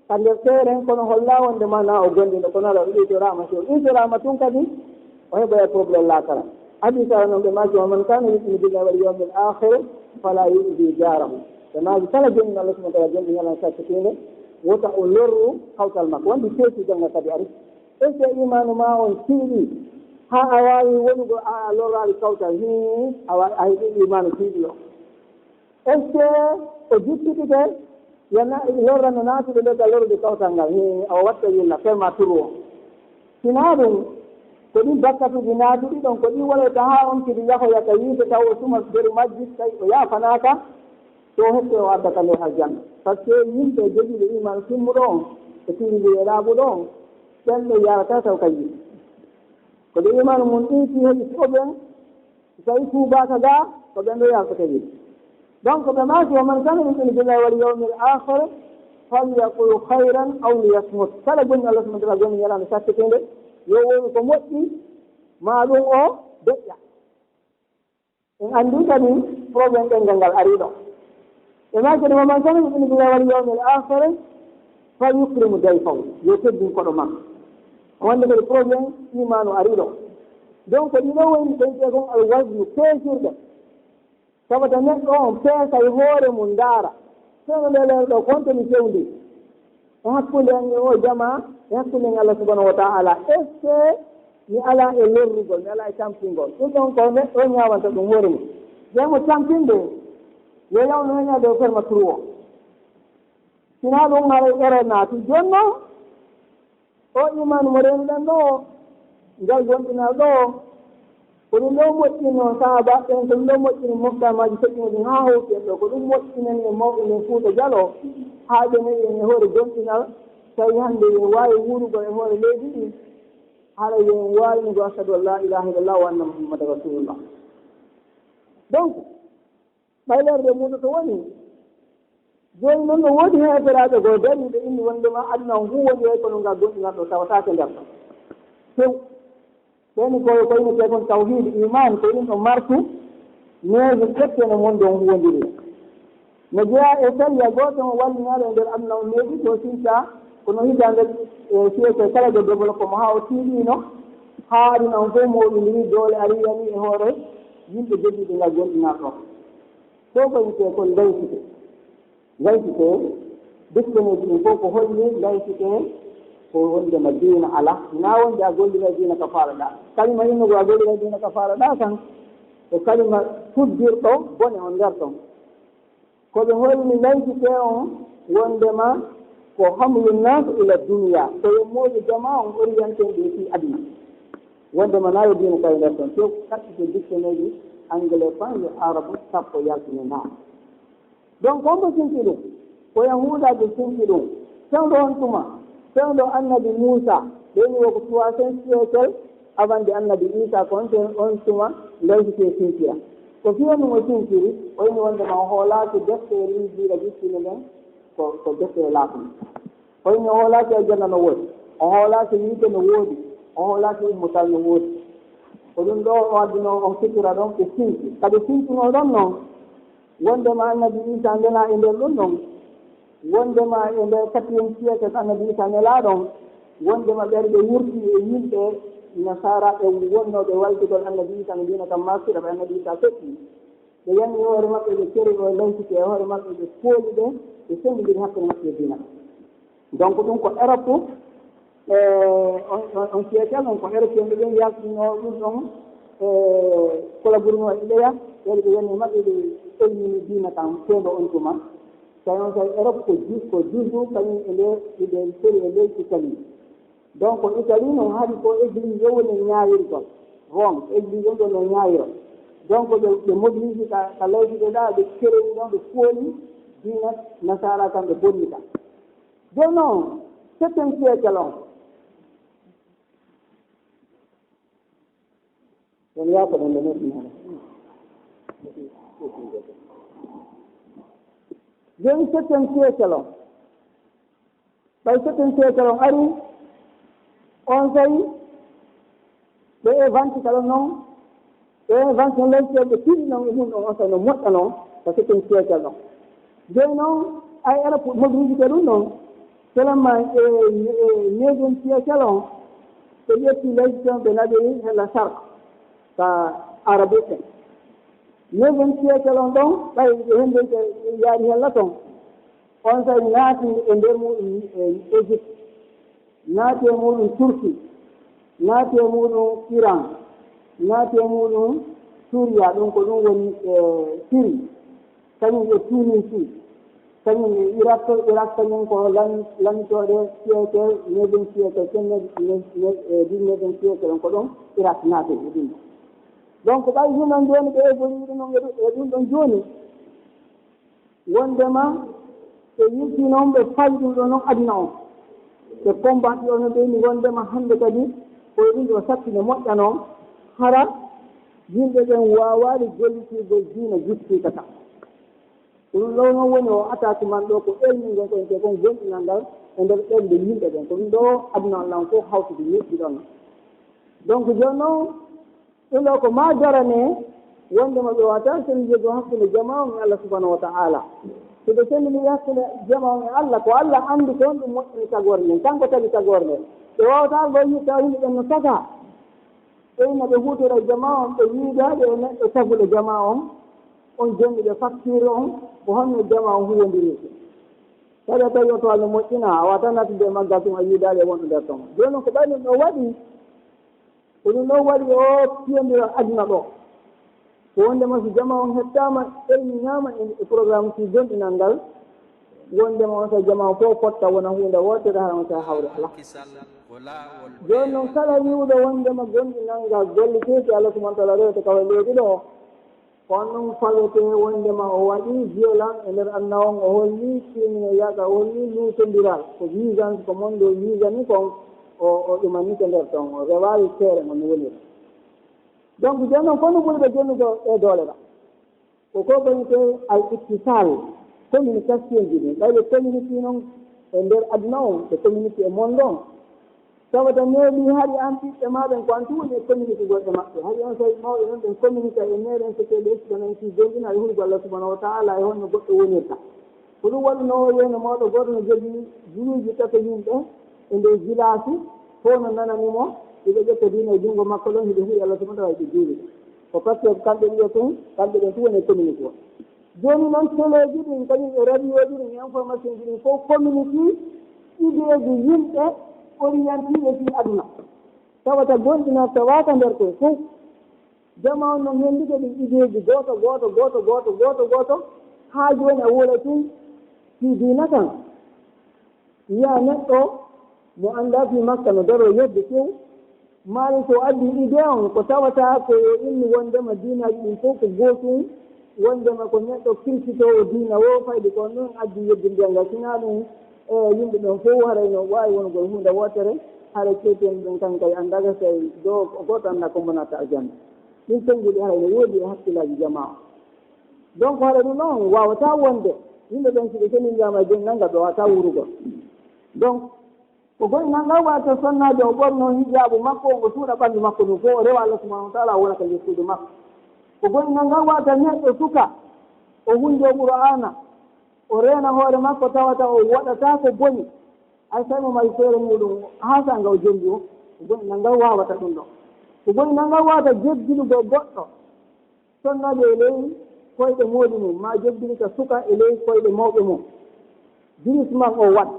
ka nder teeren, kono hollaa wonde maanaa o gomɗinɗo, kono alaa o ɗuytoraama. Si o ɗuytoraama tun kadi, o heɓoyay problème laakara. Hadis ara noon ɓe maaki, "Wa man kana yu'minu billahi wal yawmil akhir fala yu'zi jarahu." Ɓe maaki, kala gomɗinɗo Allah subhanahu wa ta'ala, gomɗinɗo ñalawma sakkitiinde, wota o lorru kawtal makko. Wondi peesi gonga kadi ari. Est-ce que imaanu maa on tiiɗi haa a waawi wonugol a, a lorraali kawtal? Hii, a wa-, a heɓii imaanu tiiɗi o. Est-ce que o jippitike yana lorra no naatude nder ka lorrude kawtal ngal? Hii, a watta yilla, ferma turu o. Sinaa ɗum, ko ɗin bakkatuuji naatuɗi ɗon, ko ɗin waɗata haa on kadi yahoya ka yiite taw o suma beru majji, tawi o yaafanaaka, so o heɓte o adda ka nder aljanna. Par ce que yimɓe jogiiɓe iman timmuɗo on, e tiiɗi e laaɓuɗo on, ɓen ɓe yaarata taw ka yiite. Ko ɓe iman mun ɗin si heɓi problème, so tawi tuubaaka gaa, ko ɓen ɗo yaltata yiite. Donc, ɓe maaki, "Wa man kana yu'minu billahi wal yawmil akhir, falyaqul khayran aw liyasmut." Kala gomɗinɗo Allah subhanahu wa ta'ala, gomɗinɗo ñalaande sakkitiinde, yo wonu ko moƴƴi, maa ɗum o deƴƴa. En anndi kadi problème ɗemngal ngal ari ɗo. Ɓe maaki kadi, "Wa man kana yu'minu billahi wal yawmil akhir, fal yukrim dayfahu." Yo teddin koɗo makko. Wonde kadi problème imaanu ari ɗo. Donc, ɗiɗo woni ɓeyte kon al waznu, peesirɗe. Sabata neɗɗo on peesa e hoore mum, ndaara. Fewndo nde leer ɗo, ko honto mi fewndi? E hakkunde an e o jamaa, e hakkunde an e Allah subhanahu wa ta'ala. Est-ce que mi alaa e lorrugol, mi alaa e tampingol? Ɗum ɗon ko neɗɗo ñaawanta ɗum hoore mum. Ɓe mo tampinde, yo yaw no ñaade o ferma trou o. Sinaa ɗum, haray erreur naati. Jooni non, o iman mo reenuɗen ɗo, ngal gomɗinal ɗo, ko ɗum ɗo moƴƴino sahaabaaɓe ɓen, ko ɗum ɗo moƴƴini moftamaaji feƴƴuno ɗum haa hawti en ɗo. Ko ɗum moƴƴinani en mawɓe men Fuuta Jaloo, haa ɓe newi en e hoore gomɗinal, tawi hannde yo en waawi wuurugol e hoore leydi ndi, haray yo en waawi wi'ugol ashhadu an laa ilaaha illallah wa anna Muhammadan rasulullah. Donc, ɓay lerde mum to woni. Jooni non, no woodi heeferaaɓe goo dariiɓe inni wondema aduna on huuwondiray kono ngal gomɗinal ɗo tawataake nder ɗon. Few. Ɓen ko, ko innetee kon tawhiid, iman, ko ɗum ɗo martu, neeji kette no mon ɗon huuwondiri. No jeyaa e sariya gooto mo wallinaaɗo e nder aduna on neeji ko sinta, kono hitaande, e, siyeekal kala ɗo développement haa o tiiɗiino, haa aduna on fof mo ɗum doole ari yani e hoore yimɓe jogiiɓe ngal gomɗinal ɗo. Ɗo ko wiyetee ko laïcité. Laïcité, dictionnaire ɗum fof ko holli laïcité ko wondema diina alaa. Hinaa wonde a golliray diina ka faalaɗaa. Kalima innugol a golliray diina ka faalaɗaa kan, ko kalima tuddirɗo bone on nder ɗon. Ko ɓe holli laïcité on wondema ko hamlu nas ila dunya, ko yo mooɓe jamaa on orienté ɓe fii aduna. Wondema naa yo diina tawi nder ɗon. Tew kaɗɗite dictionnaire ji anglais, français, arabe, sappo yaltini naa. Donc, hombo sinci ɗum? Ko Yahuudaaɓe sinci ɗum. Fewndo on tuma, fewndo annabi Muusa, ɓe wi'i wo ko troisième siècle avant de annabi Iisa, ko on, on tuma laïcité sincira. Ko fii honɗum o sinciri? O inni wondema o hoolaaki defte e Linjiila jippinde nden ko, ko defte laaɓunde. O inni o hoolaaki aljanna no woodi, o hoolaaki yiite no woodi, o hoolaaki ummutal no woodi. Ko ɗum ɗo o addunoo on fikira ɗon ɓe sinci. Ka ɓe sincinoo ɗon non, wondema annabi Iisa nelaa e nder ɗum ɗon, wondema e nder quatrième siècle annabi Iisa nelaa ɗon, wondema ɓen ɓe wurti e yimɓe nasaara ɓe wonnooɓe wallitugol annabi Iisa no diina kan maasira ɓe annabi Iisa feƴƴi. Ɓe yanni hoore maɓɓe, ɓe ceri o laïcité e hoore maɓɓe, ɓe pooli ɓe, ɓe senndindiri hakkunde maɓɓe e diina. Donc, ɗum ko Europe, eh, on, on, on siècle, on ko Europe, ɓe ɓen yaltino ɗum ɗon, eh, collaboruno e ɓeya, ɓe ɓe yanni maɓɓe, ɓe ɓe ƴellini diina kan, fewndo on tuma. Tawi on tawi Europe ko ju-, ko juju, kañum e nde, e nde seri e leydi Italie. Donc, Italie noon hari ko église o woni e ñaawirgol. Rome, église on ɗon no ñaawira. Donc, ɓe, ɓe mobilise ka, ka leydi ɗo ɗa, ɓe kerewi ɗon, ɓe fooli diina nasaara kan, ɓe bonni ka. Jooni noon, septième siècle on. Ɗon yaako ɗon ɓe noddi maɗa. Jooni septième siècle on. Ɓay septième siècle on ari, on sey ɓe e Vatican ɗon non, ɓe e Vatican leydi ɓe tiri non e ɗum ɗon, on sey no moƴƴa non, ko septième siècle ɗon. Jooni non, ay Europe mobilisike ɗum ɗon, seulement e, e neuvième siècle on, ɓe ƴetti leydi ton ɓe naɓiri hela Sharq, ka Arabuɓe. Neuvième siècle on ɗon, ɓay ɓe hende ɓe yaari hela ton. On sey naati e nder muɗum, e Égypte, naati e muɗum Turki, naati e muɗum Iran, naati e muɗum Suriya, ɗum ko ɗum woni e Siri, kañum e Tunisi, kañum e Irak, Irak kañum ko lan-, lannitooɗe siècle, neuvième siècle, ken ne-, ne-, ne-, e dix-neuvième siècle, on ko ɗon Irak naati e ɗum. Donc, ɓay hinon jooni ɓe évolué ɗum ɗon e ɗum ɗon jooni. Wondema ɓe yilti noon, ɓe fayi ɗum ɗo noon aduna on. Ɓe combattre on, ɓe ni wondema hannde kadi ko e ɗum ɗo sattine moƴƴa noon, hara yimɓe ɓen waawaali gollitirgol diina justiika ka. Ko ɗum ɗo noon woni o attaque man ɗo, ko elmin gon ko ente kon gonɗinal ngal e nder ɓernde yimɓe ɓen. Ko ɗum ɗo aduna on lan fof hawtude yeɓɓi ɗon. Donc, jooni noon, ɗum ɗo ko ma darane wondema ɓe wata sendindirde hakkunde jama on e Allah subhanahu wa ta'ala. So ɓe sendindiri hakkunde jama on e Allah, ko Allah anndi ko honɗum moƴƴini tagoore nden, kanko tagi tagoore nden. Ɓe wawata ɗo yitta yimɓe ɓen no taga. Ɓeyna ɓe hutora jama on, ɓe yiidaade e neɗɗo taguɗo jama on, on jonnduɓe facture on, ko honno jama on huwondirirta. Kadi a tawi oto Allah moƴƴina, a wata nattude e maggal tun, a yiidaade e wonɗo nder ton. Jooni noon ko ɓay ɗum ɗo waɗi, ko ɗum ɗon waɗi o piyondiral aduna ɗo. Ko wondema so jama on hettaama, elminaama e, e programme si gonɗinal ngal, wondema on sa jama on fof fotta wona huunde wootere, hara on sa hawre alaa. Jooni noon kala wi'uɗo wondema gonɗinal ngal golliteeki Allah subhanahu wa ta'ala rewte kawa leydi ɗo, ko on ɗum fawetee wondema o waɗi violence e nder aduna on, o holli crimineliyaaka, o holli luutondiral, ko visance, ko mon ɗo visani kon, o, o ɗumannike nder ton, o rewaali feere mo no woniri. Donc, jooni noon, ko no ɓuri ɓe jonnude e doole ɗa? Ko ko wonetee al ittisal, communication ji ɗin. Ɓay ɓe communique noon e nder aduna on, ɓe communique e monde on. Tawata neeɓi hari an ɓiɓɓe ma ɓen ko an tun woni e communique gol e maɓɓe. Hari on tawi mawɓe ɓen ɓen communique e meɗen, so tawii ɓe yeccitanay fii gonɗinal e hulugol Allah subhanahu wa ta'ala e honno goɗɗo wonirta. Ko ɗum waɗunoo o yeeno mawɗo gooto no jogii juluuji tato yimɓe e nder jilaasi, fof no nanani mo, hiɓe ƴetta diina e junngo makko ɗon, hiɓe huɗi Allah subhanahu wa ta'ala, hiɓe juuli. Ko parce que kamɓe ɗiɗo tun, kamɓe ɓen tun woni e communique o. Jooni noon, teleeji ɗin, kañum e radioji ɗin, e information ji ɗin, fof communique ideeji yimɓe orientiiɓe fii aduna. Tawata gonɗinal tawaaka nder koye fof. Jama on noon hendude ɗin ideeji gooto, gooto, gooto, gooto, gooto, gooto, haa jooni a woola tun fii diina kan. Wiya neɗɗo mo anndaa fii makka no daroo yedde few, maa so addi idée on, ko tawata ko yo inni wondema diinaaji ɗin fof ko gootum, wondema ko neɗɗo kirkitoowo diina o, fayde ko on ɗon addi yeddindiral ngal. Sinaa ɗum, e yimɓe ɓen fof haray no waawi wonugol huunde wootere, haray keeteen ɓen kan kay anndaa kay do gooto anndaa ko mbo natta aljanna. Ɗin sennguɗi haray no woodi e hakkillaaji jamaa on. Donc, haɗa ɗum ɗon waawataa wonde, yimɓe ɓen si ɓe sendindiral e gonɗinal ngal, ɓe waawataa wuurugol. Donc, ko gonɗinal ngal waɗata sonnaajo o ɓornoo hijaabu makko, o suuɗa ɓanndu makko ndun fof, o rewa Allah subhanahu wa ta'ala, o wona ka jokkuujo makko. Ko gonɗinal ngal waɗata neɗɗo suka, o hunjoo Qur'aana, o reena hoore makko tawata o waɗataa ko boni. Hay so tawii mo mari feere muuɗum, haa saanga o jombi o, ko gonɗinal ngal waawata ɗum ɗon. Ko gonɗinal ngal waawata jebbilugol goɗɗo, sonnaajo e ley koyɗe moodi mum, maa jebbilika suka e ley koyɗe mawɓe mum. Dirisma o waɗ.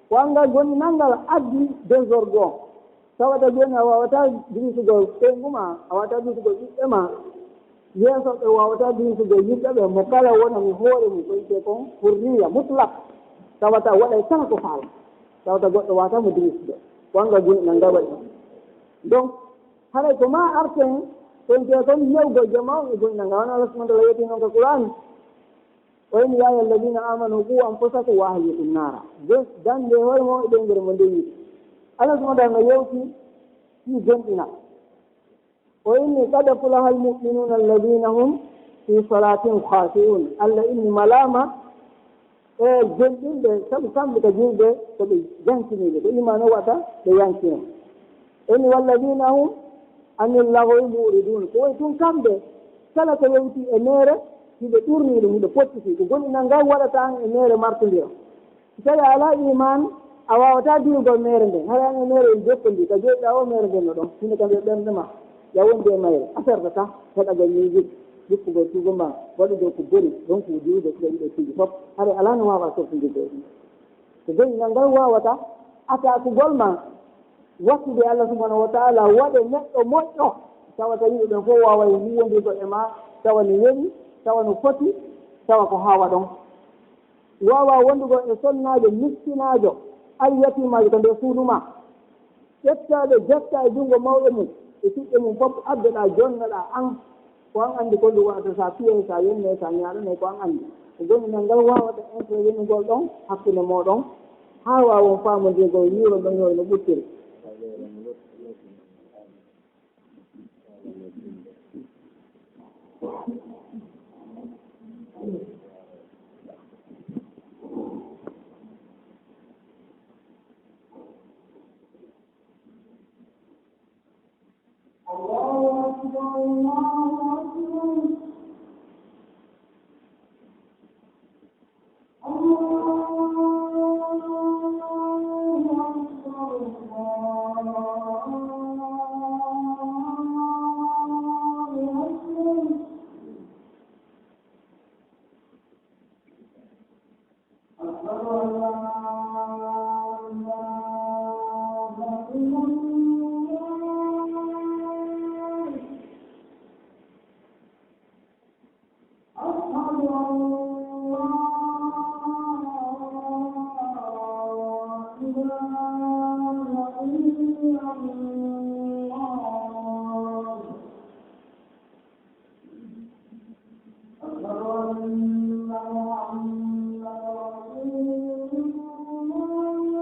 Ko anngal gonɗinal ngal addi désordre o. Tawata jooni a waawataa dirisugol ɓeyngu maa, a waawataa dirisugol ɓiɓɓe maa. Yeeso ɓe waawataa dirisugol yimɓe ɓe, mo kala wonani hoore mum, ko wiyetee kon hurriya mutlaq. Tawata waɗay kala ko faala. Tawata goɗɗo waawataa mo dirisude. Ko anngal gonɗinal ngal waɗi ɗum. Donc, haray ko maa arten, ko wiyetee kon yewgol jama on e gonɗinal ngal. Wano Allah subhanahu wa ta'ala yetti non ka Qur'an. O inni, "يا أيها الذين آمنوا قوا أنفسكم وأهليكم نارا." Gon-, dañde hoore mon e ɓeyngere mon nder yiite. Allah subhanahu wa ta'ala no yewti fii gonɗinal. O inni, "قد أفلح المؤمنون الذين هم في صلاتهم خاشعون." Allah inni malaama e gomɗinɓe, sabu kamɓe ka julde ko ɓe yankiniiɓe, ko iimaan o waɗata ɓe yankino. O inni, "والذين هم عن اللغو معرضون." Ko wayi tun kamɓe, kala ko yowiti e meere, hiɓe ɗurnii ɗum, hiɓe pottiti. Ko gonɗinal ngal waɗata an e meere martondira. Si tawii a alaa iimaan, a waawataa diwgol meere nden. Hara an e meere en jokkondi, ka jooɗiɗaa o meere nden no ɗon. Hino ka nder ɓernde ma, ya wondi e mayre. A fertata, heɗagol ñiiɓirde, jippugol suudu ma, waɗugol ko boni, ronku diwde ko ɗen ɗo piiji fof. Hara alaa no waawa softondirde e ɗum. Ko gonɗinal ngal waawata atakugol ma. Wattude Allah subhanahu wa ta'ala, waɗe neɗɗo moƴƴo, tawa tawi ɓe fof waaway huwwondirde e ma, tawa no weli, tawa no foti, tawa ko haa waɗon. Waawaa wondugol e sonnaajo, miskinaajo, al yatiimaajo ka nder suudu ma. Ƴettaa ɓe, jottaa e junngo mawɓe mum, e ɓiɓɓe mum fof, addoɗaa, jonnoɗaa an. Ko an anndi ko ɗum waɗata, so a piyay, so a yennay, so a ñaaɗanay, ko an anndi. Ko goonɗinal ngal waawata intervenir ngol ɗon hakkunde mooɗon, haa waawon faamondirgol, ñiiron ɗon, ñiiron no ɓuttiri. الله أكبر، الله أكبر. الله أكبر، الله أكبر. أشهد أن لا إله إلا الله. أشهد أن لا إله إلا الله. أشهد أن محمدا رسول الله.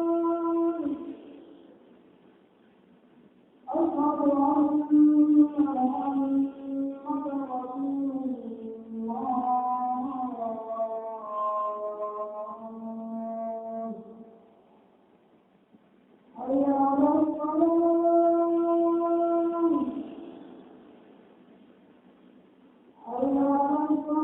أشهد أن محمدا رسول الله. حي على الصلاة. حي على الصلاة.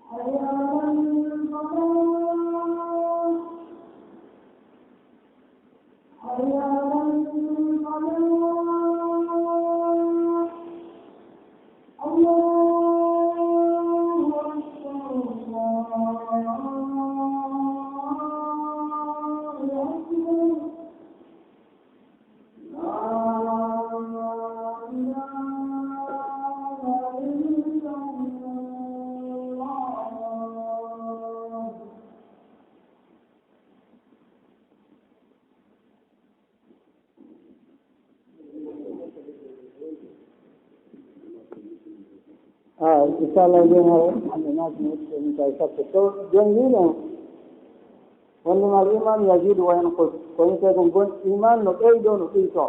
حي على الفلاح. حي على الفلاح. الله أكبر، الله أكبر. لا إله إلا الله. Ah, inchallah, joni hara hande naati mi waɗi ɗum kay sappo. To joni wiɗen, wonde mal iman yazidu wa yanqus. Ko wiyetee ko gon iman no ɓeydo, no ɓeyto.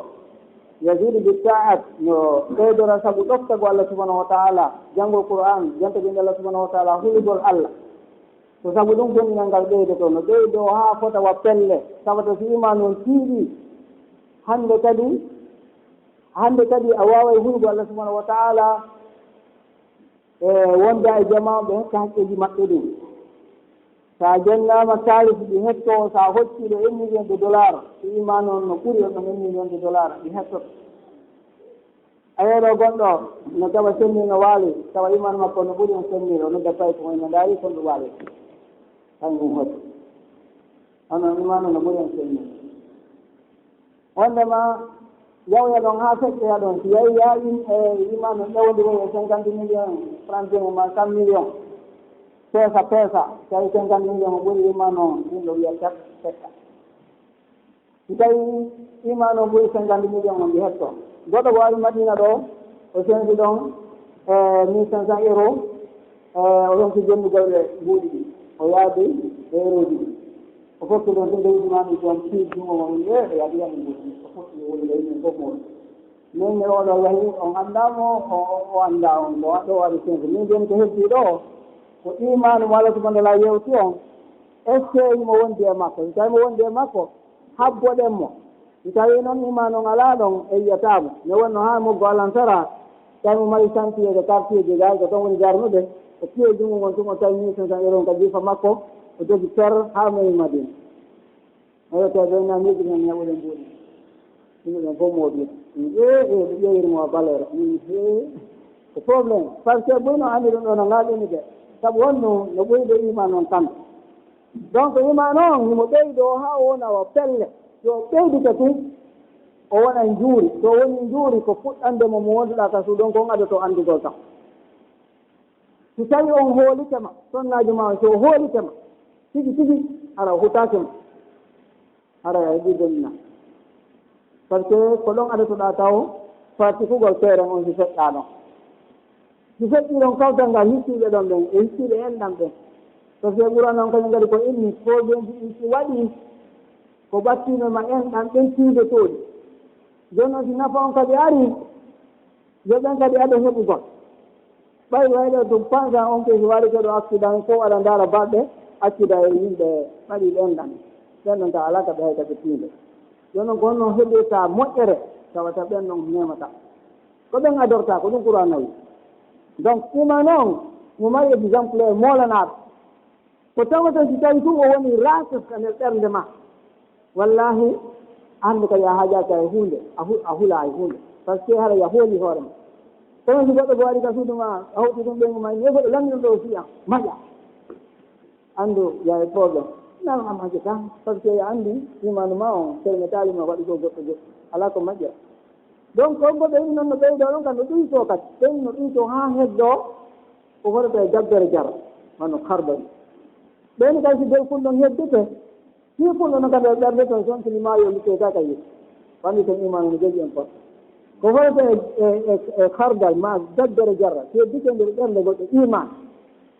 Yazidu bi ta'at, no ɓeydora sabu ɗoftagol Allah subhanahu wa ta'ala, janngol Qur'an, jantagol Allah subhanahu wa ta'ala, hulugol Allah. Ko sabu ɗum gomɗinal ngal ɓeydoto, no ɓeydo haa fota wa pelle, sabata si iman on tiiɗi, hande kadi, hande kadi a waaway hulgo Allah subhanahu wa ta'ala, e wonda e jamaa ɓe hokka haqqeeji maɓɓe ɗin. Sa jennama kaalis ɗi hetto, sa hocci ɗo un million de dollars, si iman on no ɓuri on ɗon un million de dollars, ɗi hettoto. A yeeɗo gonɗo no tawa senni no waali, tawa iman makko no ɓuri on senni, o nodda pay ko woni no ndaari kon ɗo waali. Kan ɗum hoto. Hono iman no ɓuri on senni. Wondema yawya ɗon haa feƴƴoya ɗon, si yawi ya im-, e iman no ƴawdiro e cinquante millions, trente ma cent millions. Peesa, peesa, tawi cinquante millions o ɓuri iman on, ɗum ɗo wiya tat, feƴƴa. Si tawi iman o ɓuri cinquante millions on, ɗi hetto. Goɗɗo ko ari Madina ɗo, o sensi ɗon, e mille cinq cents euros, e o yonki jonnugol ɓe mbuuɗi ɗi. O yaadi e euros ji ɗi. O fotti ɗon tun leydi ma ɗum toon, piiji jungo mo, e o yaadi yaadi mbuuɗi. O fotti o woni leydi mum fof mo woni. Min ne oɗo yahi, on anndaa mo, o, o, o anndaa on, ɗo, ɗo waɗi sensi. Min joni ko heddi ɗo, ko iman mo Allah subhanahu wa ta'ala yewti on, est-ce que mo wondi e makko? Si tawi mo wondi e makko, habboɗen mo. Si tawii noon iman on alaa ɗon, en yiyataa mo. Ne wonno haa moggo alantara, tawi mo mari chantier e quartier ji, gay ko toon woni darnude, o piye junngo ngon tun, o tawi mille cinq cents euros ka jiifa makko, o jogi per haa memi Madina. O yetta ɓe na miijiɗen ñaɓuɗen mbuuɗi. Yimɓe ɓen fof mooɓi. Ee, ee, ɓe ƴeewiri mo valeur. Min, ee. Ko problème, parce que ɓuri no anndi ɗum ɗo no ngalɗini ɓe. Sabu on no, no ɓuri ɓe iman on kamɓe. Donc iman on himo ɓeydo haa o wona o pelle. Yo ɓeydike tun, o wona njuuri. So woni njuuri ko fuɗɗande mo mo wonduɗaa ka suudu on, ko on adoto anndugol kam. Si tawi on hoolike ma, sonnaajo ma on, si o hoolike ma, tigi tigi, hara o hutaaki ma. Hara a heɓii bonina. Parce que ko ɗon adotoɗaa taw fartikugol teeren on si feƴƴaa ɗon. Si feƴƴii ɗon kawtal ngal hikkiiɓe ɗon ɓen, e hikkiiɓe enɗan ɓen. Parce que Qur'aana on kañum kadi ko inni, problème ji ɗi si waɗii, ko ɓattiiɓe ma enɗan ɓen tiiɓe tooɗi. Jooni non si nafa on kadi arii, yo ɓen kadi ado heɓugol. Ɓay wayɗo ɗum pansa on ke si waɗi keɗo accident fof aɗa ndaara baɗɗe accident e yimɓe ɓaɗi ɓen ɗan. Ɓen ɗon ka alaa ka ɓe hay ka ɓe tiinde. Jooni non ko honno heɓirta moƴƴere tawata ɓen ɗon memata. Ko ɓen adorta ko ɗum Qur'aana wi. Donc iman on mo mari exemple e moolanaaɗo. Ko tawata si tawi tun o woni raakes ka nder ɓernde ma, wallahi, anndu kadi a haajaaka e huunde, a hu-, a hulaa e huunde. Parce que hara ya hooli hoore ma. Kono si goɗɗo ko waɗi ka suudu ma, a hawti ɗum ɓeyngu ma, ni goɗɗo lanni ɗum ɗo o fiya, maƴa. Anndu ya e problème. Nan am hakke tan, parce que ya anndi imaanu ma on, termetaali ma waɗi ko goɗɗo goɗɗo. Alaa ko maƴƴa. Donc, on ko ɓeyni noon no ɓeydoo ɗon, kam no ɗuytoo kadi. Ɓeyni no ɗuytoo haa heddoo, ko hoɗata e dabbere jara, wano kardari. Ɓeyni kadi si bel kun ɗon heddike, fii kun ɗon ka nder ɓernde ton, son tini maayo likkee ka ka yeeso. Wandi ton iman no jogi en kon. Ko hoɗata e, e, e, e kardal ma dabbere jara, si heddike nder ɓernde goɗɗo iman.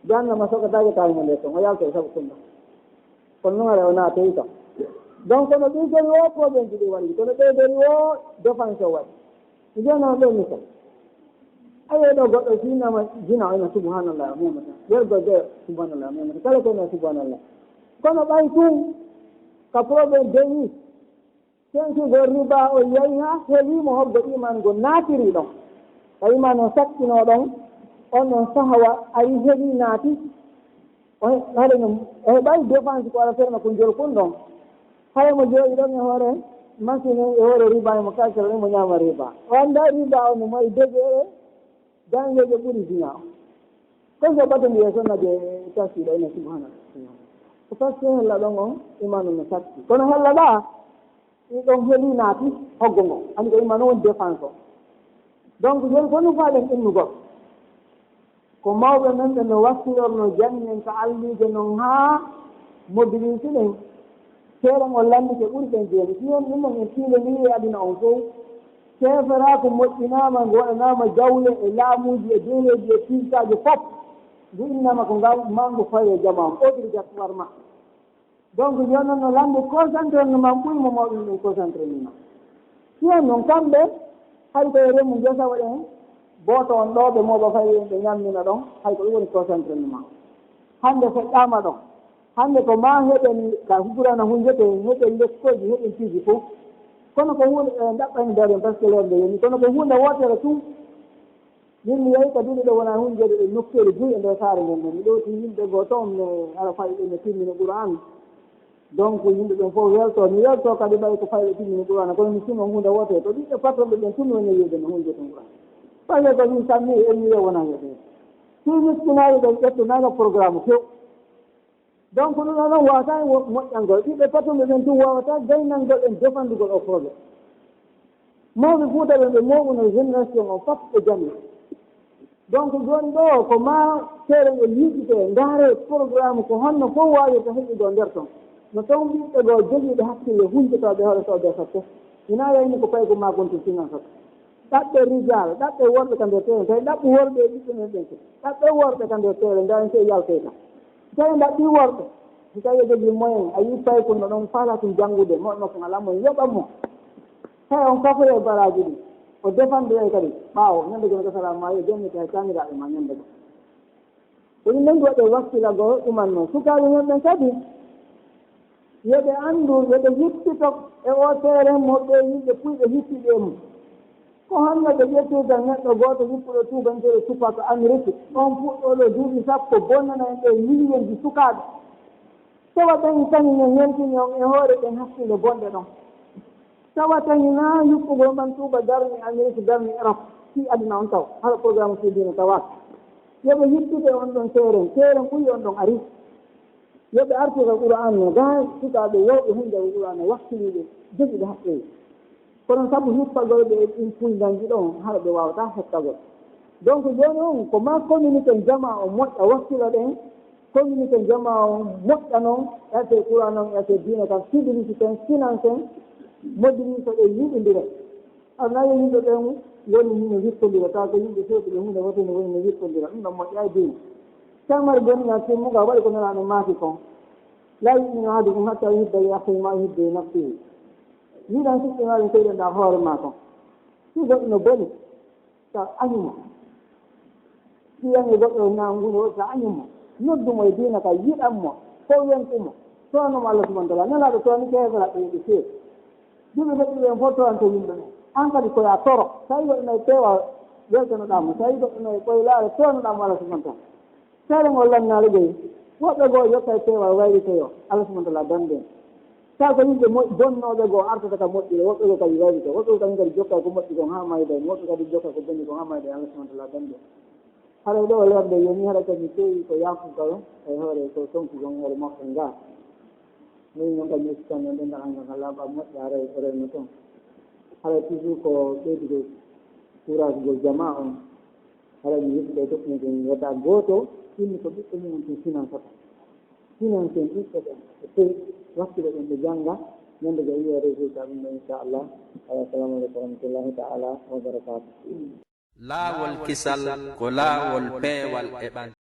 Jahannama sokataake tawi mo nder ton, o yaltoo sabu kun ɗon. Kono noon haray o naatoyi kam. Donc kono ɓeydori o problème ji ɗi waɗi, kono ɓeydori o défense o waɗi. Mi jeyno ɗo misal. Ayo ɗo goɗɗo si innama jina o ina subhanallah o memata. Wergo de subhanallah o memata. Kala ko ina subhanallah. Kono ɓay tun ka problème dewi. Senkugol riba o yahi haa heli mo hoggo iman go naatiri ɗon. Ka iman o sakkino ɗon, on ɗon sahawa ari heli naati. O he-, haɗa no, o heɓay dépense ko ala ferma ko njol kun ɗon. Haya mo jooɗi ɗon e hoore machine, e hoore riba, e mo calcula, e mo ñaama riba. O annda riba, o no mari degeere, dañde ɓuri dina o. Ko so ɓato mbiye sonna je tasi ɗo ina subhanallah. Ko parce que hella ɗon on, imanu no satti. Kono hella ɗa, ɗi ɗon heli naati hoggo ngo. Andi ko imanu woni défense o. Donc, joni ko nufaaɗen innugol. Ko mawɓe men ɓe no wakkilorno janni en ka alliije non haa mobilise ɗen. Teeran on lanndike ɓuri ɓen jeeni. Si on ɗum non en piilondiri e aduna on fof. Keeferaaku moƴƴinaama, ngu waɗanaama jawle e laamuuji e deeleeji e piiltaaji fof. Ngu innama ko ngal mangu fawi e jamaa on. Obligatoire maɓɓe. Donc, yo non no lanndi concentré no ma ɓuri mo mawɗum ɗum concentré ni ma. Si on non kamɓe, hay ko e remu ngesa waɗen, booto on ɗo ɓe mooɓa fay ɓe ñammina ɗon, hay ko ɗum woni concentré ni ma. Hannde feƴƴaama ɗon. Hannde ko ma heɓen ka hukurana hunjete, heɓen lekkooji, heɓen piiji fof. Kono ko huunde, eh, ndaɓɓani daren parce que leerde yoni. Kono ko huunde wootere tun. Min mi yehi ka duɗe ɗo wona hunde e nokkeeli buy e nder saare nden ɗon. Mi ɗowti yimɓe goo toon, mi ara fayi ɓe no timmini Qur'an. Donc yimɓe ɓen fof welto. Mi welto kadi ɓay ko fayi ɓe timmini Qur'an. Kono mi sino hunde woote. To ɓiɓɓe patronɓe ɓen tun woni wiide no hunde tun Qur'an. Fayi ko min sammi en mi wona wiide. Si miskinaaji ɓen ƴettu nana programme few. Donc ɗum ɗo noon wawata mo-, moƴƴangol. Ɓiɓɓe patunɓe ɓen tun wawata gaynangol en defandugol o projet. Mawɓe Fuuta ɓen ɓe mooɓuno génération o fof ɓe janngi. Donc jooni ɗo ko ma teeren e yiɗite, ndaare programme ko honno fof wawirta heɓugol nder ton. No ton ɓiɓɓe goo jogiiɓe hakkille huncotooɓe hoore soɓe sotte. Ina wayni ko payko ma gontum sinan sotte. Ɗaɓɓe rijaal, ɗaɓɓe worɓe ka nder teeren. Tawi ɗaɓɓu worɓe e ɓiɓɓe men ɓen fof. Ɗaɓɓe worɓe ka nder teeren, ndaaren sey yaltoy ka. Tawi ɗaɓɓi worɓe, si tawi o jogii moyen, a yii paykunno ɗon faalaa tun janngude, mo makko alaa moyen, yoɓan mo. Tawi on kafoyee baraaji ɗin, o defandoyay kadi ɓaawo, ñande geno ka salaa maayo, jonni tawi kaaniraaɓe ma ñande goo. Ko ɗum ɗon waɗi wakkilagol imanno. Sukaaɓe men ɓen kadi, yo ɓe anndu, yo ɓe hippito e oo teeren mo ɓee yimɓe puyɓe hippiɓe e mum. Ko honno ɓe ƴettirta neɗɗo gooto wippuɗo tuubankeeɓe tuppa ka Amerik, on puɗɗooɗo duuɓi sappo bonnana en ɓee miliyonji sukaaɓe? Tawa ɓen kañum en yaltini on e hoore ɗen hakkille bonɗe ɗon. Tawa tawi hinaa yuɓɓugol man tuuba darni Amerik, darni Erop. Fii aduna on taw, hara programme fii diina tawaaka. Yo ɓe yittude on ɗon teeren, teeren ɓuri on ɗon ari. Yo ɓe artu ka Qur'aan no gaa, sukaaɓe wowɓe hunde ko Qur'aan no wakkiliiɓe, jogiiɓe haqqeeji. Kono sabu hippagol ɓe e ɗin puyndanji ɗon, hara ɓe waawataa hettagol. Donc, jooni on, ko maa communiqué jamaa on moƴƴa, wakkilo ɗen, communiqué jamaa on moƴƴa non, e affaire Qur'aan on, e affaire diina kan, publicité en, finance en, modiri so ɓe yiɗindire. Aɗa nani yimɓe ɓen woni hino wittondira, tawa ko yimɓe fewtuɓe hunde woto ne woni no wittondira, ɗum ɗon moƴƴa e diina. Tan mari bonina timmuga waɗi ko Nelaaɗo maaki kon. La yu'minu ahadukum hatta yuhibba li akhihi ma yuhibbu li nafsihi. Yiɗan siɗɗo maa ɗum seyɗen ɗa hoore maa kon. Si goɗɗo no boni, taw añu mo. Si yani goɗɗo nangude o, taw añu mo. Noddu mo e diina ka, yiɗan mo, ko wentu mo. Towanno mo Allah subhanahu wa ta'ala. Nelaaɗo towani ko heeferaaɓe yimɓe feewi. Yimɓe feƴƴuɓe en fof towanto yimɓe ɓen. An kadi ko ya toro. Tawi goɗɗo nayi peewal weltanoɗaa mo. Tawi goɗɗo nayi ɓoylaare towannoɗaa mo Allah subhanahu wa ta'ala. Seeɗa ngol lannaare ɓey, woɓɓe goo yottay peewal wayritoyo, Allah subhanahu wa ta'ala dande en. Tawa ko yimɓe mo-, bonnooɓe goo artata ka moƴƴere, woɓɓe goo kadi wayritoyo, woɓɓe goo kadi kadi jokkay ko moƴƴi kon haa mayda en, woɓɓe kadi jokkay ko boni kon haa mayda en, Allah subhanahu wa ta'ala dande en. Haray ɗoo leerde yoni, haray kadi mi feewi ko yaafugal e hoore ko tonki kon hoore moƴƴere ngal. Min non kadi mi sikkan non ɗen ngal anngal ngal laaɓa moƴƴa, haray ko rewno toon. Haray toujours ko ɓeydude courage gol jamaa on. Haray mi yettude e toɓɓinirde min wota gooto inni ko ɓiɗɗo mum on tun finansata. Finansen ɓiɓɓe ɓen, ɓe tawi wakkilo ɓen ɓe jannga, ñande goo yiya résultat ɗum ɗon, inchallah. Haray, assalamu aleykum wa rahmatullahi ta'ala wa barakatuh. Laawol kisal ko laawol peewal e ɓantal.